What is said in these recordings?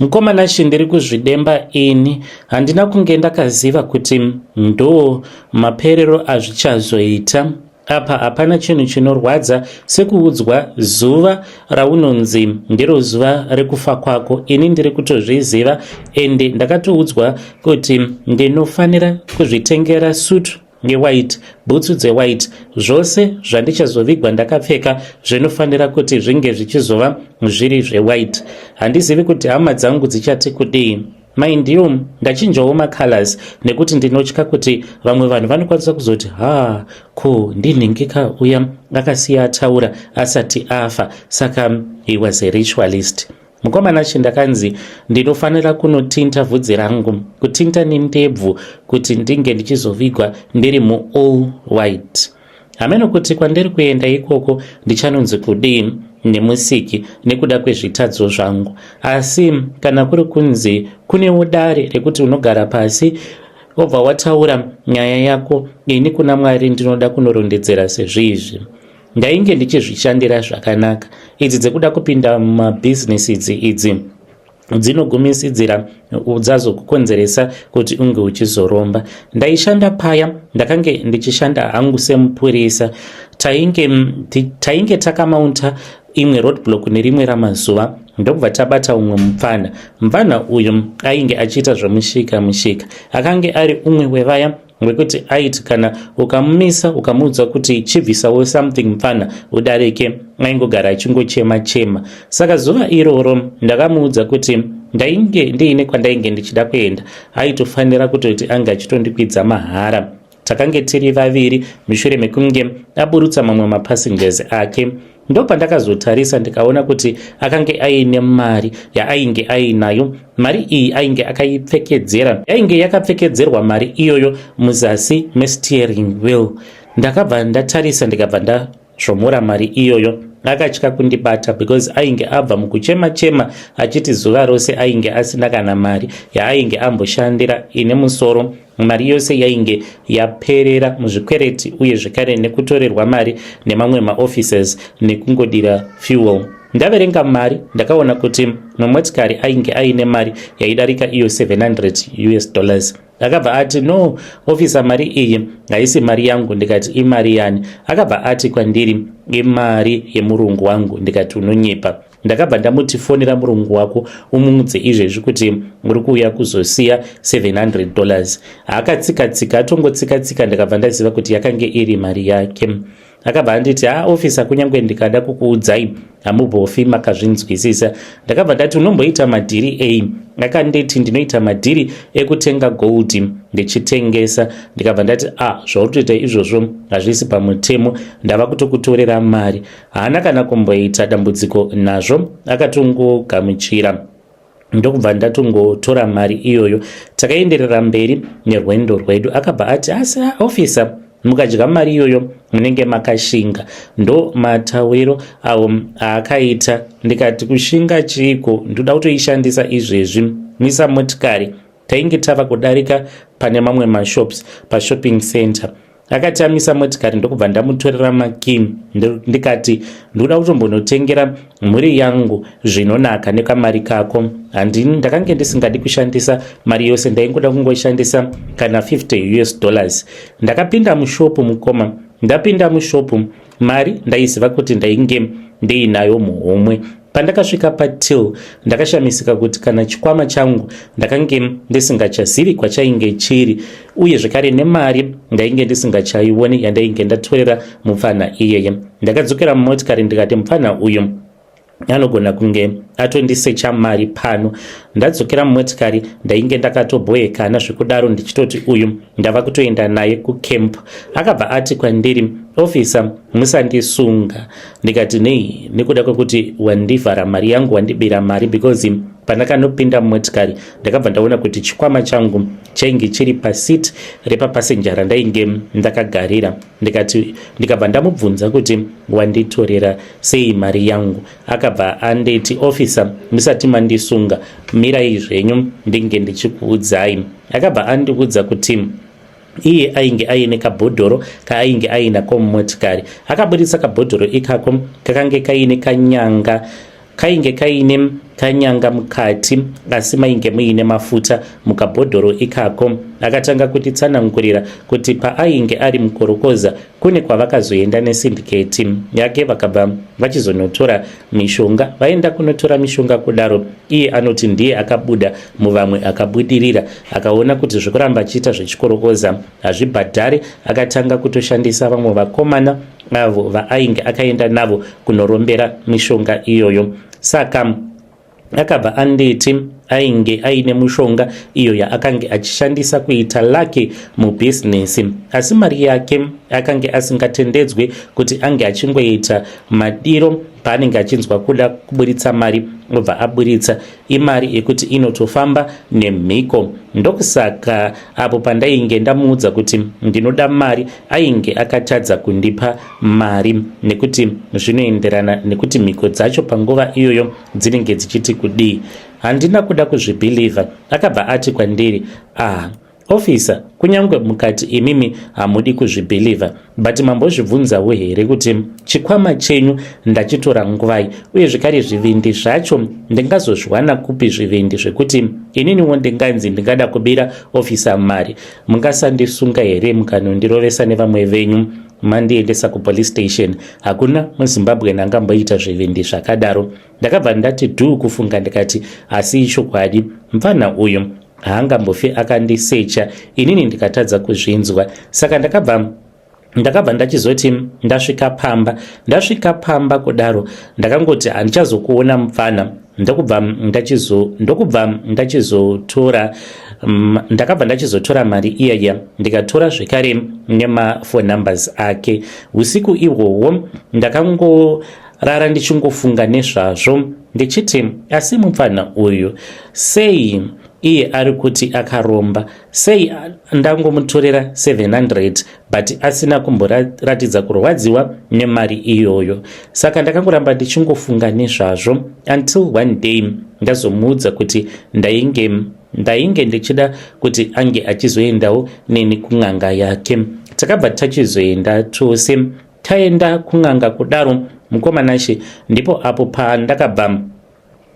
Mukoma Nashy ndiri kuzvidemba ini handina kunge ndakaziva kuti ndo maperero azvichazoita apa hapana chinhu chinorwadza sekuudzwa zuva raunonzi ndiro zuva rekufa kwako ini ndiri kutozviziva ende ndakatoudzwa kuti ndinofanira kuzvitengera sutu yewhite bhutsu dzewhite zvose zvandichazovigwa ndakapfeka zvinofanira kuti zvinge zvichizova zviri zvewhite handizivi kuti hama dzangu dzichati kudii mind you ndachinjawo macolors nekuti ndinotya kuti vamwe vanhu vanokwanisa kuzoti ha ko ndinhingika uya akasiya ataura asati afa saka he was a ritualist Mukomana chi ndakanzi ndinofanira kunotinta vhudzi rangu, kutinta nendebvu kuti ndinge ndichizovigwa ndiri muall white. Hameno kuti kwandiri kuenda ikoko ndichanonzi kudii nemusiki nekuda kwezvitadzo zvangu. Asi kana kuri kunzi kunewo dare rekuti unogara pasi wobva wataura nyaya yako, ini kuna Mwari ndinoda kunorondedzera sezvizvi. Ndainge ndichizvishandira zvakanaka. Idzi dzekuda kupinda mumabhizinesi idzi idzi dzinogumisidzira dzazokukonzeresa kuti unge uchizoromba. Ndaishanda paya ndakange ndichishanda hangu semupurisa. Tainge, tainge takamaunta imwe roadblock nerimwe ramazuva ndokubva tabata umwe mupfana. Mupfana uyu ainge achiita zvemushika mushika. Akange ari umwe wevaya wekuti aiti kana ukamumisa ukamuudza kuti chibvisawo something mupfana udarike aingogara achingochema chema saka zuva iroro ndakamuudza kuti ndainge ndiine kwandainge ndichida kuenda aitofanira kutoti ange achitondikwidza mahara takange tiri vaviri mushure mekunge aburutsa mamwe mapassengers ake Ndopandakazotarisa ndikaona kuti akange aine mari yaainge ainayo. Mari iyi ainge akaipfekedzera, yainge yakapfekedzerwa mari iyoyo muzasi mesteering wheel. Ndakabva ndatarisa ndikabva ndazvomora mari iyoyo. Akatya kundibata because ainge abva mukuchema chema achiti zuva rose ainge asina kana mari yaainge amboshandira ine musoro. Mari yose yainge yaperera muzvikwereti uye zvekare nekutorerwa mari nemamwe maofficers nekungodira fuel. Ndaverenga mari ndakaona kuti mumotikari ainge aine mari yaidarika iyo 700 US dollars. Akabva ati no officer mari iyi haisi mari yangu ndikati imari yani. Akabva ati kwandiri imari yemurungu wangu ndikati unonyepa. Ndakabva ndamuti fonera murungu wako umuudze izvezvi kuti uri kuuya kuzosiya 700 dollars. Akatsika tsika atongotsika tsika ndakabva ndaziva kuti yakange iri mari yake. Akabva anditi ha officer kunyange ndikada kukuudzai hamubhofi makazvinzwisisa. Ndakabva ndati unomboita madhiri ei? Akanditi ndinoita madhiri ekutenga gold ndichitengesa. Ndikabva ndati a zvauri kutoita izvozvo hazvisi pamutemo ndava kutokutorera mari. Haana kana kumboita dambudziko nazvo akatongogamuchira ndokubva ndatongotora mari iyoyo takaenderera mberi nerwendo rwedu akabva ati asi ofisa mukadya mari iyoyo munenge makashinga ndo matauriro awo aakaita ndikati kushinga chiiko ndoda kutoishandisa izvezvi misa motikari tainge tava kudarika pane mamwe mashops pashopping center Akati amisa motikari ndokubva ndamutorera makey ndikati ndikuda kutombonotengera mhuri yangu zvinonaka nekamari kako. Handini ndakange ndisingadi kushandisa mari yose ndaingoda kungoshandisa kana 50 US dollars. Ndakapinda mushopu mukoma. Ndapinda mushopu mari ndaiziva kuti ndainge ndiinayo muhomwe Pandakasvika patill ndakashamisika kuti kana chikwama changu ndakange ndisingachazivi kwachainge chiri uye zvekare nemari ndainge ndisingachaioni yandainge ndatorera mupfanha iyeye. Ndakadzokera mumotikari ndikati mupfanha uyu anogona kunge atondisecha mari pano. Ndadzokera mumotikari ndainge ndakatobhoekana zvekudaro ndichitoti uyu ndava kutoenda naye kucamp. Akabva ati kwandiri officer musandisunga ndikati nei nekuda kwekuti wandivhara mari yangu wandibira mari because pandakanopinda mumotikari ndakabva ndaona kuti chikwama changu chainge chiri pasit repapasenja randainge ndakagarira ndikati ndikabva ndamubvunza kuti wanditorera sei mari yangu akabva anditi officer musati mandisunga mirai zvenyu ndinge ndichikuudzai akabva andiudza kuti iye ainge aine kabhodhoro kaainge ainako mumotikari akaburitsa kabhodhoro ikako kakange kaine kanyanga kainge kaine kanyanga mukati asi mainge muine mafuta mukabhodhoro ikako. Akatanga kutitsanangurira kuti paainge ari mukorokoza kune kwavakazoenda nesindiketi yake vakabva vachizonotora mishonga. Vaenda kunotora mishonga kudaro iye anoti ndiye akabuda muvamwe akabudirira akaona kuti zvekuramba achiita zvechikorokoza hazvibhadhare akatanga kutoshandisa vamwe vakomana avo vaainge akaenda navo kunorombera mishonga iyoyo. Saka akabva anditi ainge aine mushonga iyo yaakange achishandisa kuita laki mubhizinesi asi mari yake akange asingatendedzwi kuti ange achingoita madiro paanenge achinzwa kuda kuburitsa mari obva aburitsa imari yekuti inotofamba nemhiko ndokusaka apo pandainge ndamuudza kuti ndinoda mari ainge akatadza kundipa mari nekuti zvinoenderana nekuti mhiko dzacho panguva iyoyo dzinenge dzichiti kudii handina kuda kuzvibhilivha akabva ati kwandiri ah Officer, kunyangwe mukati imimi hamudi kuzvibhilivha but mambozvibvunzawo here kuti chikwama chenyu ndachitora nguvai uye zvekare zvivindi zvacho ndingazozviwana kupi zvivindi zvekuti ininiwo ndinganzi ndingada kubira officer mari mungasandisunga here mukanondirovesa nevamwe venyu mandiendesa kupolice station hakuna muzimbabwean angamboita zvivindi zvakadaro ndakabva ndati dhuu kufunga ndikati asi ichokwadi mupfanha uyu haangambofi akandisecha inini ndikatadza kuzvinzwa saka ndakabva ndakabva ndachizoti ndasvika pamba ndasvika pamba kudaro ndakangoti handichazokuona mupfana ndokubva ndachizo ndokubva ndachizotora mm, ndakabva ndachizotora mari iyaya ndikatora zvekare nemafone numbers ake usiku ihwohwo ndakangorara ndichingofunga nezvazvo ndichiti asi mupfanha uyu sei iye ari kuti akaromba sei ndangomutorera 700 but asina kumboratidza kurwadziwa nemari iyoyo saka ndakangoramba ndichingofunga nezvazvo until one day ndazomuudza kuti ndainge ndainge ndichida kuti ange achizoendawo neni kun'anga yake takabva tachizoenda tose taenda kun'anga kudaro mukoma Nashe ndipo apo pandakabva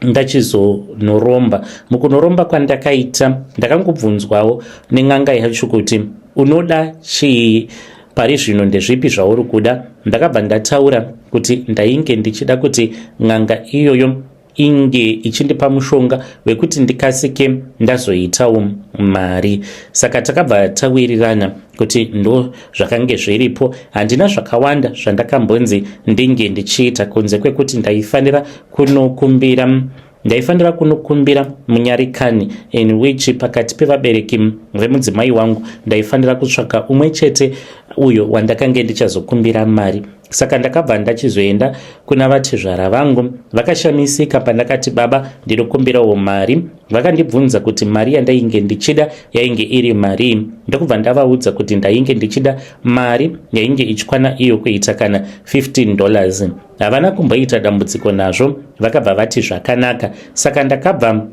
ndachizonoromba mukunoromba kwandakaita ndakangobvunzwawo nen'anga yacho kuti unoda chii pari zvino ndezvipi zvauri kuda ndakabva ndataura kuti ndainge ndichida kuti n'anga iyoyo inge ichindipa mushonga wekuti ndikasike ndazoitawo mari saka takabva tawirirana kuti ndo zvakange zviripo handina zvakawanda zvandakambonzi ndinge ndichiita kunze kwekuti ndaifanira kunokumbira ndaifanira kunokumbira munyarikani in which pakati pevabereki vemudzimai wangu ndaifanira kutsvaka umwe chete uyo wandakange ndichazokumbira mari saka ndakabva ndachizoenda kuna vatezvara vangu vakashamisika pandakati baba ndinokumbirawo mari vakandibvunza kuti mari yandainge ndichida yainge iri marii ndokubva ndavaudza kuti ndainge ndichida mari yainge ichikwana iyo kuita kana 15 dollars havana kumboita dambudziko nazvo vakabva vati zvakanaka saka ndakabva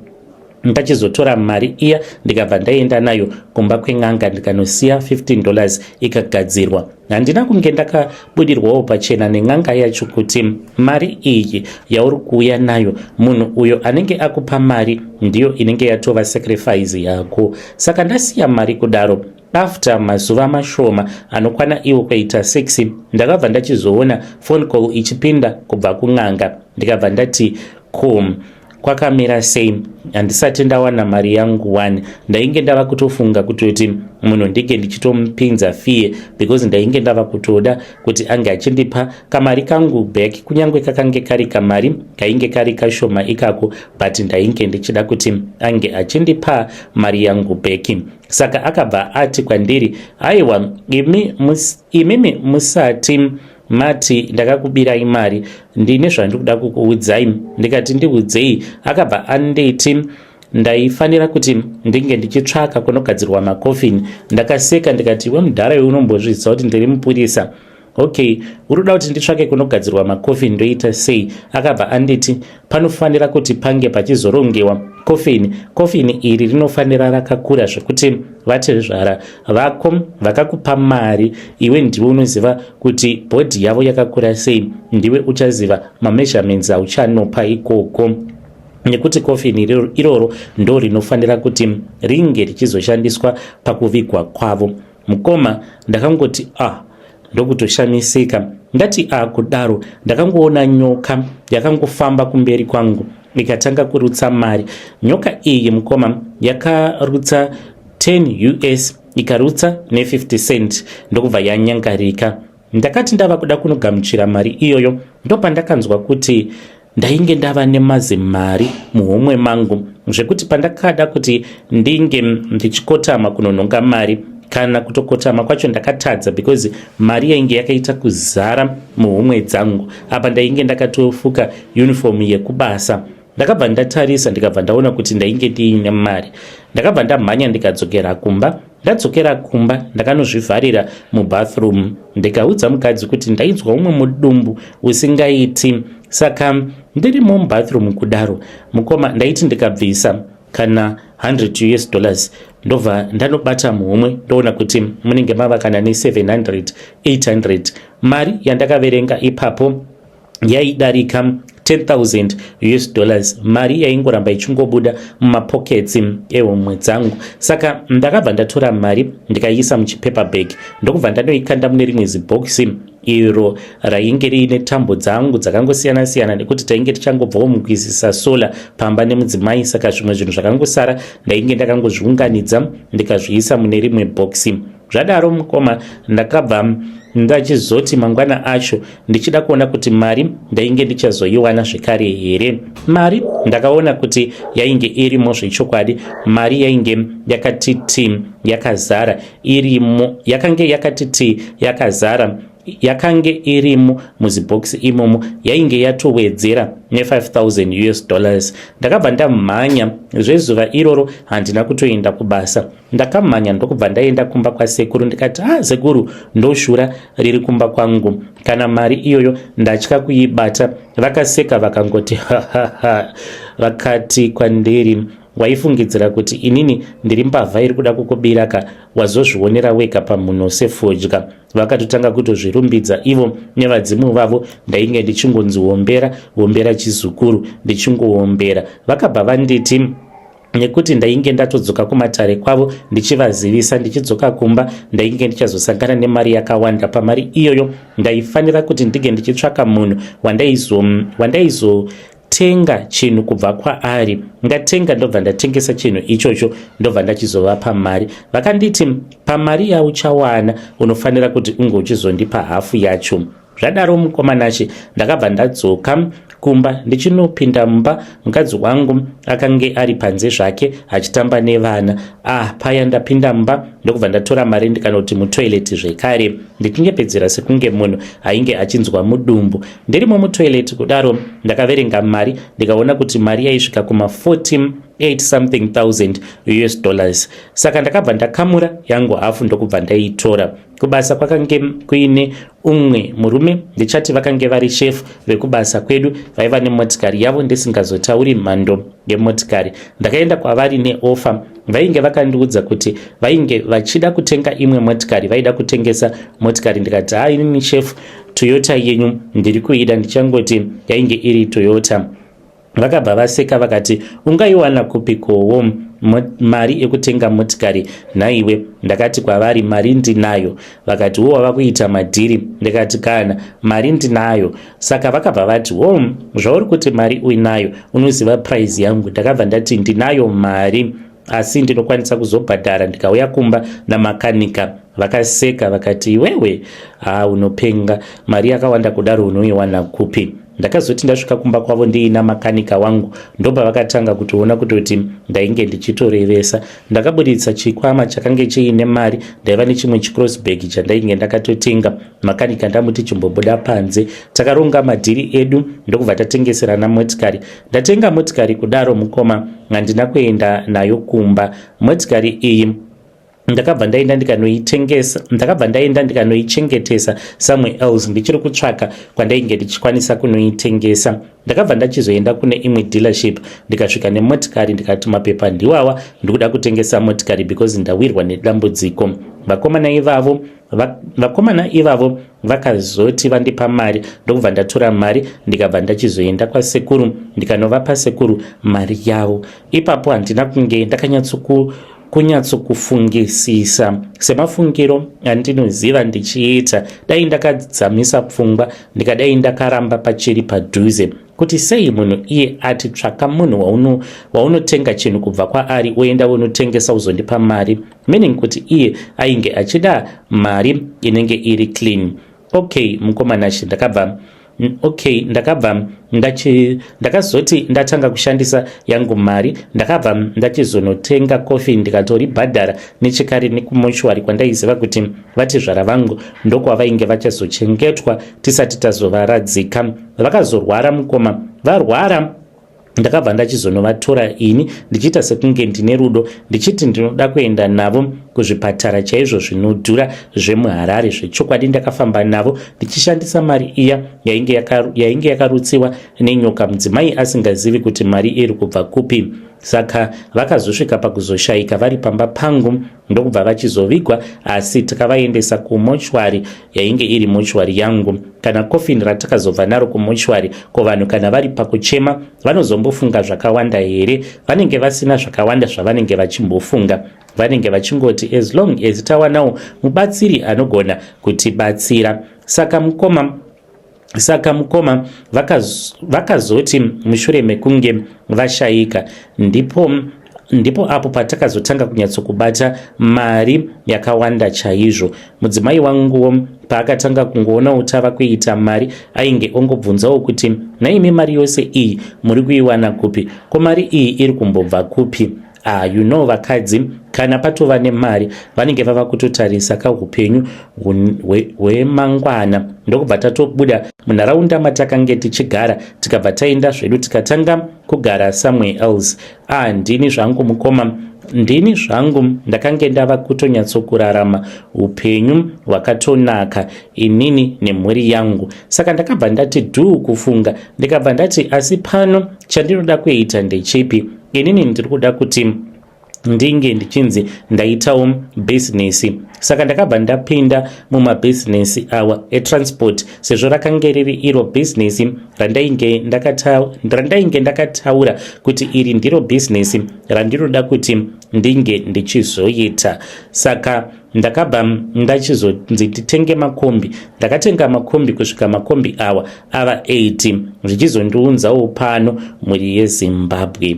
ndachizotora mari iya ndikabva ndaenda nayo kumba kwen'anga ndikanosiya 15 dollars ikagadzirwa handina kunge ndakabudirwawo pachena nen'anga yacho kuti mari iyi yauri kuuya nayo munhu uyo anenge akupa mari ndiyo inenge yatova sacrifice yako saka ndasiya mari kudaro after mazuva mashoma anokwana iwo kuita 6 ndakabva ndachizoona phone call ichipinda kubva kun'anga ndikabva ndati ko kwakamira sei handisati ndawana mari yangu one ndainge ndava kutofunga kutoti munhu ndinge ndichitomupinza fear because ndainge ndava kutoda kuti ange achindipa kamari kangu back kunyange kakange kari kamari kainge kari kashoma ikako but ndainge ndichida kuti ange achindipa mari yangu back saka akabva ati kwandiri aiwa imi mus, imimi musati mati ndakakubirai mari ndine zvandiri kuda kukuudzai ndikati ndiudzei akabva anditi ndaifanira kuti ndinge ndichitsvaka kunogadzirwa makofini ndakaseka ndikati iwe mudhara iwe unombozviziva kuti ndiri mupurisa okay uri kuda kuti nditsvake kunogadzirwa makofini ndoita sei akabva anditi panofanira kuti pange pachizorongewa kofini kofini iri rinofanira rakakura zvekuti vatezvara vako vakakupa mari iwe ndiwe unoziva kuti bhodhi yavo yakakura sei ndiwe uchaziva mameasurements auchanopa ikoko. Nekuti kofini iroro ndo rinofanira kuti ringe richizoshandiswa pakuvigwa kwavo. Mukoma, ndakangoti ah, ndokutoshamisika. Ndati ah kudaro, ndakangoona nyoka yakangofamba kumberi kwangu ikatanga kurutsa mari. Nyoka iyi, mukoma, yakarutsa 10 US, ikarutsa ne50 cent, ndokubva yanyangarika. Ndakati ndava kuda kunogamuchira mari iyoyo, ndopandakanzwa kuti ndainge ndava nemazimari muhomwe mangu, zvekuti pandakada kuti ndinge ndichikotama kunonhonga mari, kana kutokotama kwacho ndakatadza, because mari yainge yakaita kuzara muhomwe dzangu. Apa ndainge ndakatofuka uniform yekubasa. Ndakabva ndatarisa, ndikabva ndaona kuti ndainge ndiine mari. Ndakabva ndamhanya ndikadzokera kumba. Ndadzokera kumba, ndakanozvivharira mubathroom, ndikaudza mukadzi kuti ndainzwa umwe mudumbu usingaiti. Saka ndirimo mubathroom kudaro, mukoma, ndaiti ndikabvisa kana 100 US dollars, ndobva ndanobata muhomwe, ndoona kuti munenge mava kana ne700, 800. Mari yandakaverenga ipapo yaidarika 10,000 US dollars. Mari yaingoramba ichingobuda mumapoketsi ehomwe dzangu. Saka ndakabva ndatora mari, ndikaiisa muchipaper bag, ndokubva ndanoikanda mune rimwe zibhokisi iro rainge riine tambo dzangu dzakangosiyana-siyana, nekuti tainge tichangobvawo mukuisisa solar pamba nemudzimai. Saka zvimwe zvinhu zvakangosara ndainge ndakangozviunganidza, ndikazviisa mune rimwe bhokisi. Zvadaro, mukoma, ndakabva ndachizoti mangwana acho ndichida kuona kuti mari ndainge ndichazoiwana zvekare here. Mari ndakaona kuti yainge irimo zvechokwadi. Mari yainge yakati ti yakazara irimo, yakange yakati ti yakazara, yakange irimo muzibhokisi imomo, yainge yatowedzera ne5000 US dollars. Ndakabva ndamhanya zvezuva iroro, handina kutoenda kubasa. Ndakamhanya ndokubva ndaenda kumba kwasekuru, ndikati, "Ah, sekuru, ndoshura riri kumba kwangu, kana mari iyoyo ndatya kuibata." Vakaseka vakangoti hahaha, vakati kwandiri, "Waifungidzira kuti inini ndiri mbavha iri kuda kukubira ka? Wazozvionera wega pamhuno sefodya." Vakatotanga kutozvirumbidza ivo nevadzimu vavo. Ndainge ndichingonzi, "Wombera, wombera chizukuru," ndichingoombera. Vakabva vanditi, nekuti ndainge ndatodzoka kumatare kwavo ndichivazivisa ndichidzoka kumba, ndainge ndichazosangana nemari yakawanda. Pamari iyoyo ndaifanira kuti ndinge ndichitsvaka munhu wandaizotenga chinhu kubva kwaari. Ndatenga, ndobva ndatengesa chinhu ichocho, ndobva ndachizovapa mari. Vakanditi, "Pamari yauchawana unofanira kuti unge uchizondipa hafu yacho." Zvadaro, mukomanache, ndakabva ndadzoka kumba. Ndichinopinda mumba, mukadzi wangu akange ari panze zvake achitamba nevana. Ah, paya ndapinda mumba, ndokubva ndatora mari, ndikanoti mutoilet zvekare, ndichinyepedzera sekunge munhu ainge achinzwa mudumbu. Ndirimo mutoilet kudaro, ndakaverenga mari, ndikaona kuti mari yaisvika kuma 48 something thousand US dollars. Saka ndakabva ndakamura yangu hafu, ndokubva ndaitora. Kubasa kwakange kuine umwe murume, ndichati vakange vari shefu vekubasa kwedu, vaiva nemotikari yavo, ndisingazotauri mhando yemotikari. Ndakaenda kwavari neoffer. Vainge vakandiudza kuti vainge vachida kutenga imwe motikari, vaida kutengesa motikari. Ndikati, "Ha, inini shefu, Toyota yenyu ndiri kuida." Ndichangoti yainge iri Toyota. Vakabva vaseka vakati, "Ungaiwana kupikowo mari yekutenga motikari nhaiwe?" Ndakati kwavari, "Mari ndinayo." Vakati, "Wo, wava kuita madhiri." Ndikati, "Kana mari ndinayo." Saka vakabva vati, "Wo, zvauri kuti mari uinayo, unoziva price yangu?" Ndakabva ndati, "Ndinayo mari, asi ndinokwanisa kuzobhadhara ndikauya kumba namakanika." Vakaseka vakati, "Iwewe, ha, unopenga. Mari yakawanda kudaro unoiwana kupi?" Ndakazoti ndasvika kumba kwavo ndiina makanika wangu, ndopavakatanga kutoona kutoti ndainge ndichitorevesa. Ndakabuditsa chikwama chakange chiine mari. Ndaiva nechimwe chicrossbag chandainge ndakatotenga. Makanika ndamuti, "Chimbobuda panze." Takaronga madhiri edu, ndokubva tatengeserana motikari. Ndatenga motikari kudaro, mukoma, handina kuenda nayo kumba. Motikari iyi ndakabva ndaenda ndikanoitengesa, ndakabva ndaenda ndikanoichengetesa somewhere else, ndichiri kutsvaka kwandainge ndichikwanisa kunoitengesa. Ndakabva ndachizoenda kune imwe dealership, ndikasvika nemotikari, ndikati, "Mapepa ndiwawa, ndikuda kutengesa motikari because ndawirwa nedambudziko." Vakomana ivavo Vakomana ivavo vakazoti vandipa mari, ndokubva ndatora mari, ndikabva ndachizoenda kwasekuru, ndikanovapa sekuru mari yavo. Ipapo handina kunge ndakanyatsoku kunyatsokufungisisa semafungiro andinoziva ndichiita. Dai ndakadzamisa pfungwa, ndikadai ndakaramba pachiri padhuze kuti sei munhu iye ati tsvaka munhu waunotenga chinhu kubva kwaari, oenda unotengesa, uzondipa mari, meaning kuti iye ainge achida mari inenge iri clean. Okay, mukomanashi, ndakabva, okay, ndakabva ndakazoti ndatanga kushandisa yangu mari, ndakabva ndachizonotenga coffin, ndikatoribhadhara nechekare nekumochwari kwandaiziva kuti vatezvara vangu ndokwavainge vachazochengetwa tisati tazovaradzika. Vakazorwara mukoma, varwara ndakabva ndachizonovatora ini ndichiita sekunge ndine rudo, ndichiti ndinoda kuenda navo kuzvipatara chaizvo zvinodhura zvemuHarare. Zvechokwadi ndakafamba navo ndichishandisa mari iya yainge yakarutsiwa nenyoka, mudzimai asingazivi kuti mari iri kubva kupi. Saka vakazosvika pakuzoshayika vari pamba pangu, ndokubva vachizovigwa, asi takavaendesa kumochwari yainge iri mochwari yangu. Kana kofini ratakazobva naro kumochwari, ko vanhu kana vari pakuchema vanozombofunga zvakawanda here? Vanenge vasina zvakawanda zvavanenge vachimbofunga. Vanenge vachingoti as long as tawanawo mubatsiri anogona kutibatsira. Saka mukoma vakazoti mushure mekunge vashayika, ndipo apo patakazotanga kunyatsokubata mari yakawanda chaizvo. Mudzimai wanguwo paakatanga kungoonawo tava kuita mari, ainge ongobvunzawo kuti, "Naimi, mari yose iyi muri kuiwana kupi? Ko mari iyi iri kumbobva kupi?" Ah, you know, vakadzi kana patova nemari vanenge vava kutotarisa kaupenyu hwemangwana. Ndokubva tatobuda munharaunda matakange tichigara, tikabva taenda zvedu, tikatanga kugara somewhere else. Ah, ndini zvangu mukoma, ndini zvangu ndakange ndava kutonyatsokurarama upenyu hwakatonaka inini nemhuri yangu. Saka ndakabva ndati dhuu kufunga, ndikabva ndati, asi pano chandinoda kuita ndechipi? Inini ndiri kuda kuti ndinge ndichinzi ndaitawo bhizinesi. Saka ndakabva ndapinda mumabhizinesi awa etransport, sezvo rakange riri iro bhizinesi randainge ndakataura kuti iri ndiro bhizinesi randinoda kuti ndinge ndichizoita. Saka ndakabva ndachizonzi nditenge makombi. Ndakatenga makombi kusvika makombi awa ava 80, zvichizondiunzawo pano mhuri yeZimbabwe.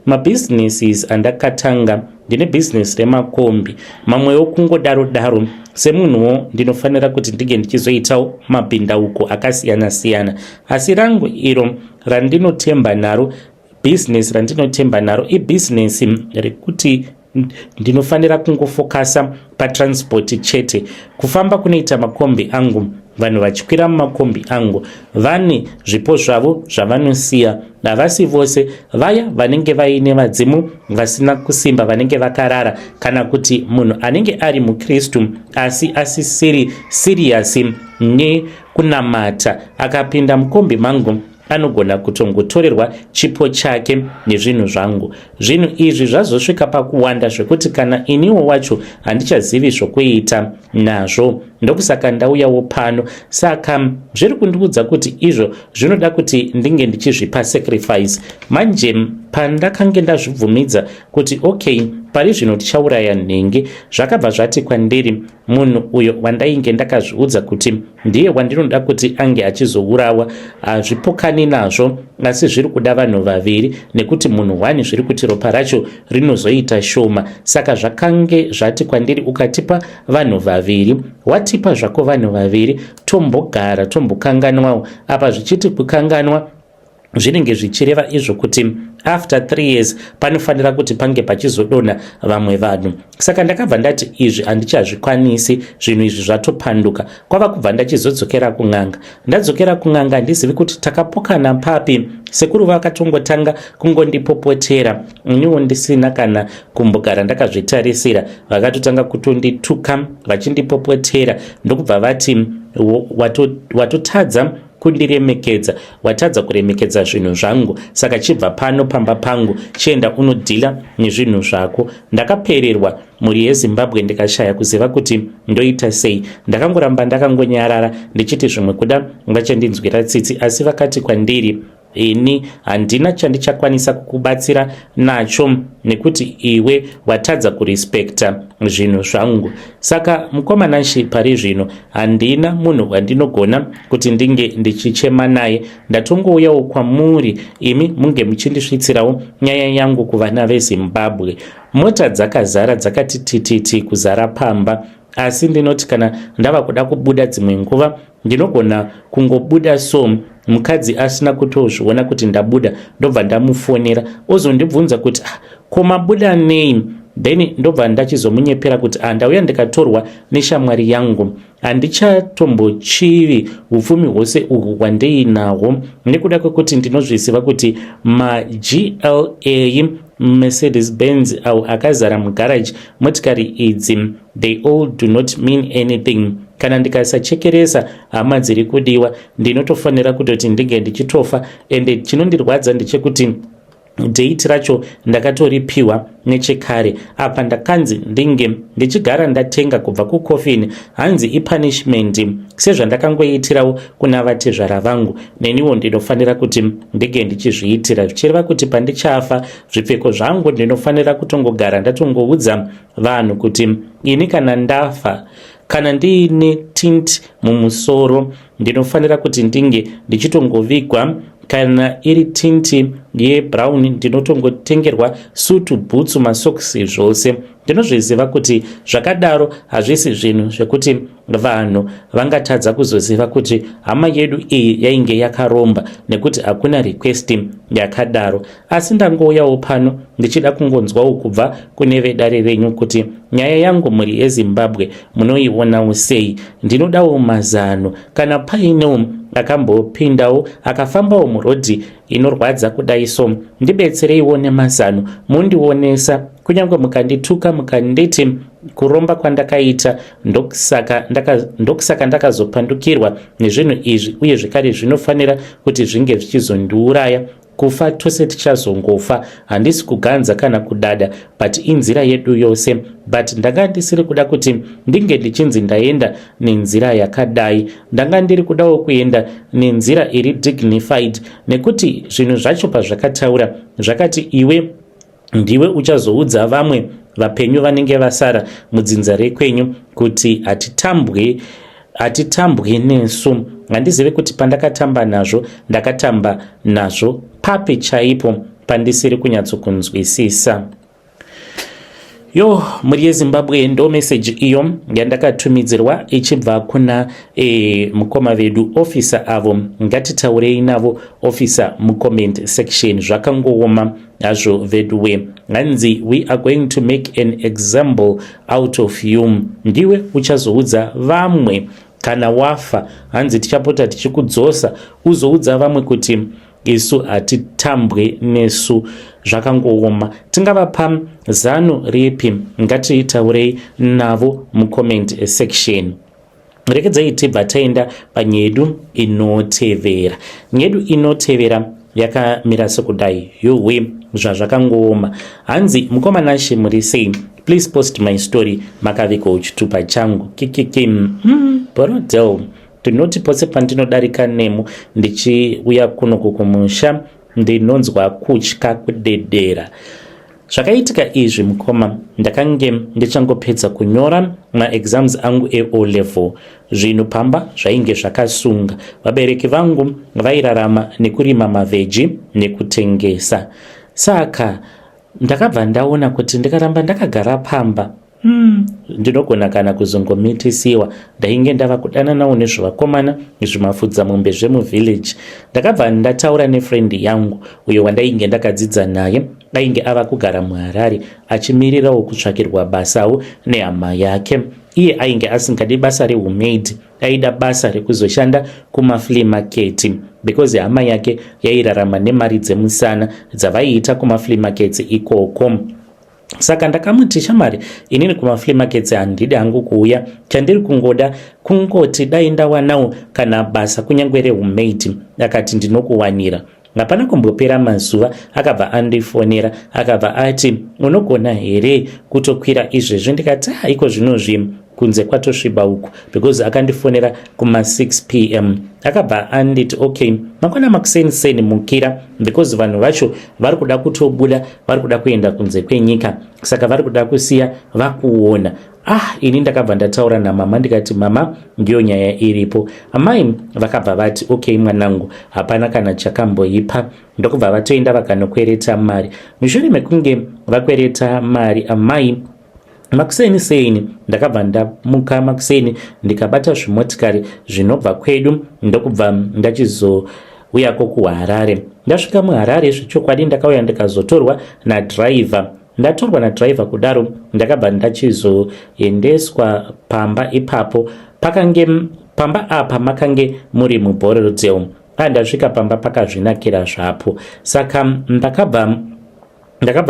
Mabhizinesis andakatanga, ndine bhizinesi remakombi, mamwewo kungodaro daro. Semunhuwo ndinofanira kuti ndinge ndichizoitawo mabhindauko akasiyana-siyana, asi rangu iro randinotemba naro, bhizinesi randinotemba naro, ibhizinesi rekuti ndinofanira kungofokasa patransport chete. Kufamba kunoita makombi angu, vanhu vachikwira mumakombi angu vane zvipo zvavo zvavanosiya. Havasi vose vaya vanenge vaine vadzimu vasina kusimba, vanenge vakarara, kana kuti munhu anenge ari mukristu asi asisiri serious nekunamata, akapinda mukombi mangu anogona kutongotorerwa chipo chake nezvinhu zvangu. Zvinhu izvi zvazosvika pakuwanda zvekuti kana iniwo wacho handichazivi zvokuita nazvo. Ndokusaka ndauyawo pano. Saka zviri kundiudza kuti izvo zvinoda kuti ndinge ndichizvipa sacrifice. Manje pandakange ndazvibvumidza kuti okay, pari zvino tichauraya nhingi, zvakabva zvati kwandiri munhu uyo wandainge ndakazviudza kuti ndiye wandinoda kuti ange achizourawa, hazvipokani nazvo, asi zviri kuda vanhu vaviri, nekuti munhu one zviri kuti ropa racho rinozoita shoma. Saka zvakange zvati kwandiri, ukatipa vanhu vaviri, watipa zvako vanhu vaviri, tombogara tombokanganwawo apa. Zvichiti kukanganwa zvinenge zvichireva izvo kuti after 3 years panofanira kuti pange pachizodonha vamwe vanhu. Saka ndakabva ndati izvi handichazvikwanisi, zvinhu izvi zvatopanduka. Kwava kubva ndachizodzokera kun'anga. Ndadzokera kun'anga, handizivi kuti takapokana papi. Sekuru vakatongotanga kungondipopotera, iniwo ndisina kana kumbogara ndakazvitarisira. Vakatotanga kutondituka vachindipopotera, ndokubva vati watotadza. Kundiremekedza, watadza kuremekedza zvinhu zvangu, saka chibva pano pamba pangu, chienda unodhila nezvinhu zvako. Ndakapererwa, mhuri yeZimbabwe, ndikashaya kuziva kuti ndoita sei. Ndakangoramba ndakangonyarara ndichiti zvimwe kuda vachandinzwira tsitsi, asi vakati kwandiri, "Ini handina chandichakwanisa kukubatsira nacho nekuti iwe watadza kurespekta zvinhu zvangu." Saka mukoma Nashe, pari zvino handina munhu wandinogona kuti ndinge ndichichema naye. Ndatongouyawo kwamuri imi munge muchindisvitsirawo nyaya yangu kuvana veZimbabwe. Mota dzakazara, dzakati tititi kuzara pamba, asi ndinoti kana ndava kuda kubuda, dzimwe nguva ndinogona kungobuda so mukadzi asina kutozviona kuti ndabuda. Ndobva ndamufonera, ozondibvunza kuti, "Ah, ko mabuda nei?" Then ndobva ndachizomunyepera kuti, "Ah, ndauya ndikatorwa neshamwari yangu." Handichatombochivi upfumi hwose uhwu hwandiinahwo nekuda kwekuti ndinozviziva kuti maGLA Mercedes Benz awo akazara mugaraji, motikari idzi, they all do not mean anything. Kana ndikasachekeresa hama dziri kudiwa, ndinotofanira kutoti ndinge ndichitofa. Ende chinondirwadza ndechekuti date racho ndakatoripiwa nechekare. Apa ndakanzi ndinge ndichigara ndatenga kubva kucoffin. Hanzi ipunishment, sezvandakangoitirawo kuna vatezvara vangu, neniwo ndinofanira kuti ndinge ndichizviitira, zvichireva kuti pandichafa zvipfeko zvangu ndinofanira kutongogara ndatongoudza vanhu kuti ini kana ndafa, kana ndiine tint mumusoro, ndinofanira kuti ndinge ndichitongovigwa. Kana iri tint yebrown, ndinotongotengerwa sutu, bhutsu, masokisi, zvose. Ndinozviziva kuti zvakadaro hazvisi zvinhu zvekuti vanhu vangatadza kuzoziva kuti hama yedu iyi yainge yakaromba, nekuti hakuna request yakadaro. Asi ndangouyawo pano ndichida kungonzwawo kubva kune vedare renyu kuti nyaya yangu, mhuri yeZimbabwe, munoionawo sei. Ndinodawo mazano kana painewo akambopindawo, akafambawo murodhi inorwadza kudai so. Ndibetsereiwo nemazano mundionesa. Kunyange mukandituka, mukanditi kuromba kwandakaita ndokusaka ndakazopandukirwa nezvinhu izvi, uye zvekare zvinofanira kuti zvinge zvichizondiuraya, kufa tose tichazongofa. Handisi kuganza kana kudada, but inzira yedu yose. But ndanga ndisiri kuda kuti ndinge ndichinzi ndaenda nenzira yakadai. Ndanga ndiri kudawo kuenda nenzira iri dignified, nekuti zvinhu zvacho pazvakataura zvakati iwe ndiwe uchazoudza vamwe vapenyu vanenge vasara mudzinza rekwenyu kuti hatitambwe, hatitambwe nesu. Handizivi kuti pandakatamba nazvo, ndakatamba nazvo papi chaipo pandisiri kunyatsokunzwisisa. Yo, mhuri yeZimbabwe, ndo meseji iyo yandakatumidzirwa ichibva kuna mukoma vedu officer avo. Ngatitaurei navo officer mucomment section. Zvakangooma hazvo veduwe. Hanzi, "We are going to make an example out of you. Ndiwe uchazoudza vamwe kana wafa." Hanzi tichapota tichikudzosa uzoudza vamwe kuti isu hatitambwe nesu. Zvakangooma. Tingavapa zano ripi? Ngatitaurei navo mucomment section. Rekedzai tibva taenda panyedu inotevera. Nyedu inotevera yakamira sekudai. Yuhwe, zvazvakangooma. Hanzi, "Mukoma Nashe, muri sei? Please post my story. Makavikawo chitupa changu kikiki Borrowdale. Ndinoti pose pandinodarika nemo ndichiuya kunoku kumusha, ndinonzwa kutya, kudedera. Zvakaitika izvi, mukoma, ndakange ndichangopedza kunyora maexams angu eO level. Zvinhu pamba zvainge zvakasunga. Vabereki vangu vairarama nekurima maveggie nekutengesa. Saka ndakabva ndaona kuti ndikaramba ndakagara pamba, ndinogona kana kuzongomitisiwa. Ndainge ndava kudananawo nezvevakomana, zvimafudza mombe zvemuvillage. Ndakabva ndataura nefriend yangu uyo wandainge ndakadzidza naye, ainge ava kugara muHarare achimirirawo kutsvakirwa basawo nehama yake. Iye ainge asingadi basa reumaid, aida basa rekuzoshanda kumaflea market, because hama yake yairarama nemari dzemusana dzavaiita kumaflea markets ikoko. Saka ndakamuti, shamwari, inini kumaflea markets handidi hangu kuuya. Chandiri kungoda kungoti dai ndawanawo kana basa kunyange rehumaid. Akati, ndinokuwanira. Hapana kumbopera mazuva akabva andifonera, akabva ati, unogona here kutokwira izvezvi? Ndikati, ah, iko zvinozvi kunze kwatosviba uku, because akandifonera kuma6 p.m. Akabva anditi, okay, mangwana makuseni seni mukira, because vanhu vacho vari kuda kutobuda, vari kuda kuenda kunze kwenyika, saka vari kuda kusiya vakuona. Ah, ini ndakabva ndataura namama, ndikati, mama, ndiyo nyaya iripo. Amai vakabva vati, okay mwanangu, hapana kana chakamboipa. Ndokubva vatoenda vakanokwereta mari. Mushure mekunge vakwereta mari amai, makuseni seni ndakabva ndamuka makuseni, ndikabata zvimotikari zvinobva kwedu, ndokubva ndachizouyako kuHarare. Ndasvika muHarare, zvechokwadi ndakauya ndikazotorwa nadhiraivha. Ndatorwa nadhiraivha kudaro, ndakabva ndachizoendeswa pamba ipapo. Pakange pamba apa makange muri muBorrowdale. Pandasvika pamba pakazvinakira zvapo. Saka ndakabva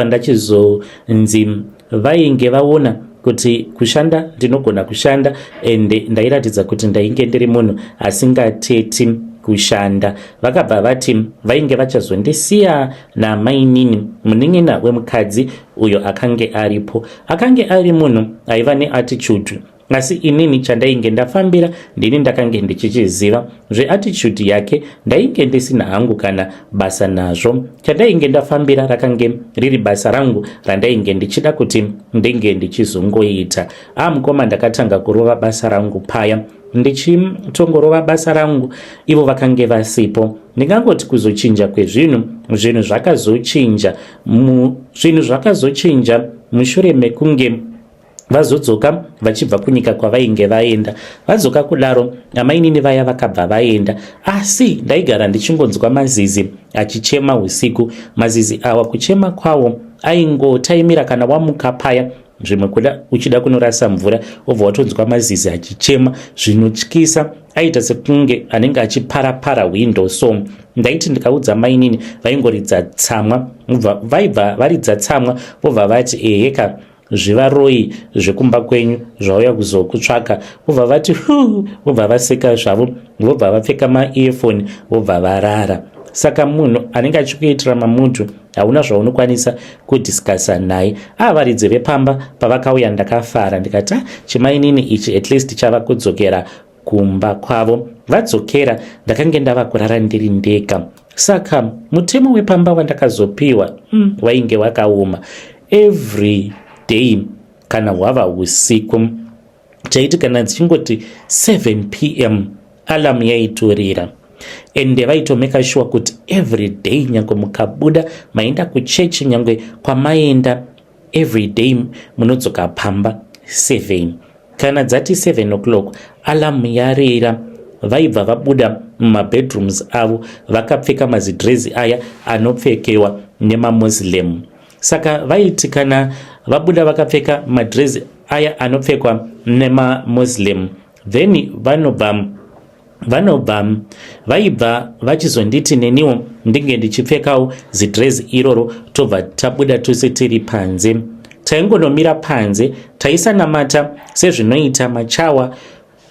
ndachizonzi vainge vaona kuti kushanda ndinogona kushanda, ende ndairatidza kuti ndainge ndiri munhu asingateti kushanda. Vakabva vati vainge vachazondisiya namainini, munin'ina wemukadzi uyo akange aripo. Akange ari munhu aiva neattitude, asi inini chandainge ndafambira ndini ndakange ndichichiziva. Zveattitude yake ndainge ndisina hangu kana basa nazvo. Chandainge ndafambira rakange riri basa rangu randainge ndichida kuti ndinge ndichizongoita. A, mukoma, ndakatanga kurova basa rangu paya, ndichitongorova basa rangu ivo vakange vasipo. Ndingangoti kuzochinja kwezvinhu, zvinhu zvakazochinja, zvinhu zvakazochinja mushure mekunge vazodzoka vachibva kunyika kwavainge vaenda. Vadzoka kudaro, amainini vaya vakabva vaenda, asi ndaigara ndichingonzwa mazizi achichema usiku. Mazizi awa kuchema kwawo aingotaimira kana wamuka paya, zvimwe kuda uchida kunorasa mvura, wobva watonzwa mazizi achichema zvinotyisa, aita sekunge anenge achiparapara window. So ndaiti ndikaudza mainini, vaingoridza tsamwa, vaibva varidza tsamwa, vobva vati, eheka, zvivaroi zvekumba kwenyu zvauya kuzokutsvaka. Vobva vati hu, vobva vaseka zvavo, vobva vapfeka maearphone, vobva varara. Saka munhu anenge achikuitira mamutu, hauna zvaunokwanisa kudiscussa naye. Avaridzi vepamba pavakauya, ndakafara, ndikati, ah, chimainini ichi at least chava kudzokera kumba kwavo. Vadzokera, ndakange ndava kurara ndiri ndega. Saka mutemo wepamba wandakazopiwa wainge wakaoma. Every day kana hwava usiku, chaiti kana dzichingoti 7 p.m., alarm yaitorira, ende vaitomeka sure kuti every day, nyange mukabuda maenda kuchechi, nyange kwamaenda, every day munodzoka pamba 7. Kana dzati 7 o'clock, alarm yarira, vaibva vabuda mumabedrooms avo vakapfeka mazidrezi aya anopfekewa nemamuslim. Saka vaiti kana vabuda vakapfeka madrezi aya anopfekwa nemamuslim, then vanobva vaibva vachizonditi neniwo ndinge ndichipfekawo zidrezi iroro, tobva tabuda tose tiri panze. Taingonomira panze, taisanamata sezvinoita machawa,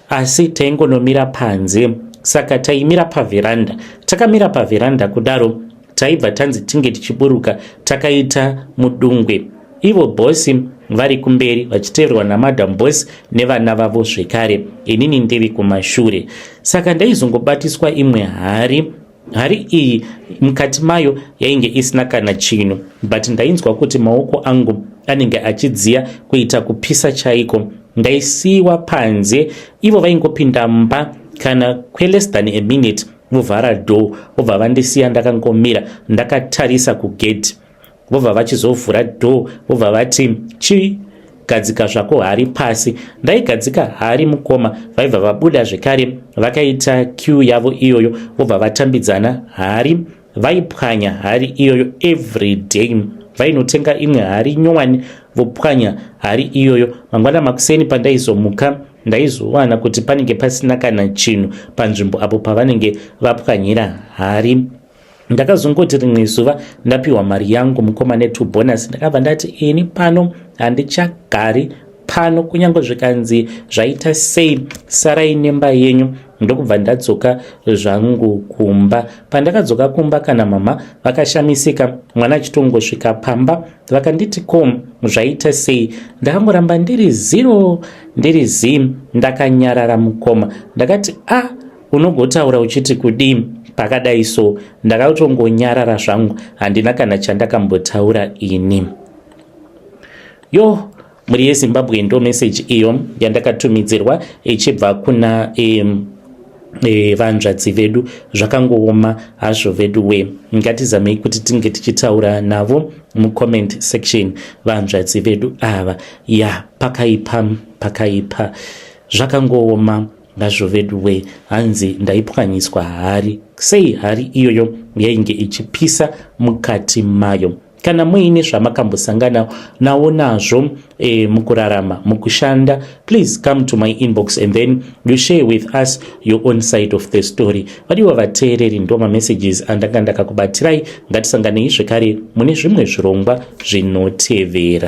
asi taingonomira panze. Saka taimira pavheranda. Takamira pavheranda kudaro, taibva tanzi tinge tichiburuka takaita mudungwe, ivo bhosi vari kumberi vachiteverwa namadam boss nevana vavo zvekare, inini ndiri kumashure. Saka ndaizongobatiswa imwe hari. Hari iyi mukati mayo yainge isina kana chinhu, but ndainzwa kuti maoko angu anenge achidziya kuita kupisa chaiko. Ndaisiyiwa panze, ivo vaingopinda mba kana kweless than a minute, vovhara door, vobva vandisiya ndakangomira ndakatarisa kugedhi. Vobva vachizovhura door, vobva vati, chigadzika zvako hari pasi. Ndaigadzika hari, mukoma, vaibva vabuda zvekare vakaita queue yavo iyoyo, vobva vatambidzana hari. Vaipwanya hari iyoyo every day. Vainotenga imwe hari nyowani, vopwanya hari iyoyo. Mangwana makuseni pandaizomuka, ndaizowana kuti panenge pasina kana chinhu panzvimbo apo pavanenge vapwanyira hari. Ndakazongoti rimwe zuva ndapiwa mari yangu mukoma netubonus, ndakabva ndati ini pano handichagari pano, kunyange zvikanzi zvaita sei, sarai nemba yenyu. Ndokubva ndadzoka zvangu kumba. Pandakadzoka kumba, kana mama vakashamisika, mwana achitongosvika pamba vakanditi, "Ko zvaita sei?" Ndakangoramba ndiri zero, ndiri z, ndakanyarara mukoma. Ndakati, "A ah, unogotaura uchiti kudii pakadai?" So ndakatongonyarara zvangu, handina kana chandakambotaura ini. Yo, mhuri yeZimbabwe, ndo meseji iyo yandakatumidzirwa ichibva kuna vanzvadzi vedu. Zvakangooma hazvo vedu we. Ngatizamei kuti tinge tichitaura navo mucomment section, vanzvadzi vedu ava. Ya, pakaipa, pakaipa, zvakangooma ngazvo vedu we. Hanzi ndaipwanyiswa hari sei, hari iyoyo yainge ichipisa mukati mayo. Kana muine zvamakambosangana nawo nazvo mukurarama, mukushanda, please come to my inbox and then you share with us your own side of the story. Vadiwa vateereri, ndo mamessages andanga ndakakubatirai. Ngatisanganei zvekare mune zvimwe zvirongwa zvinotevera.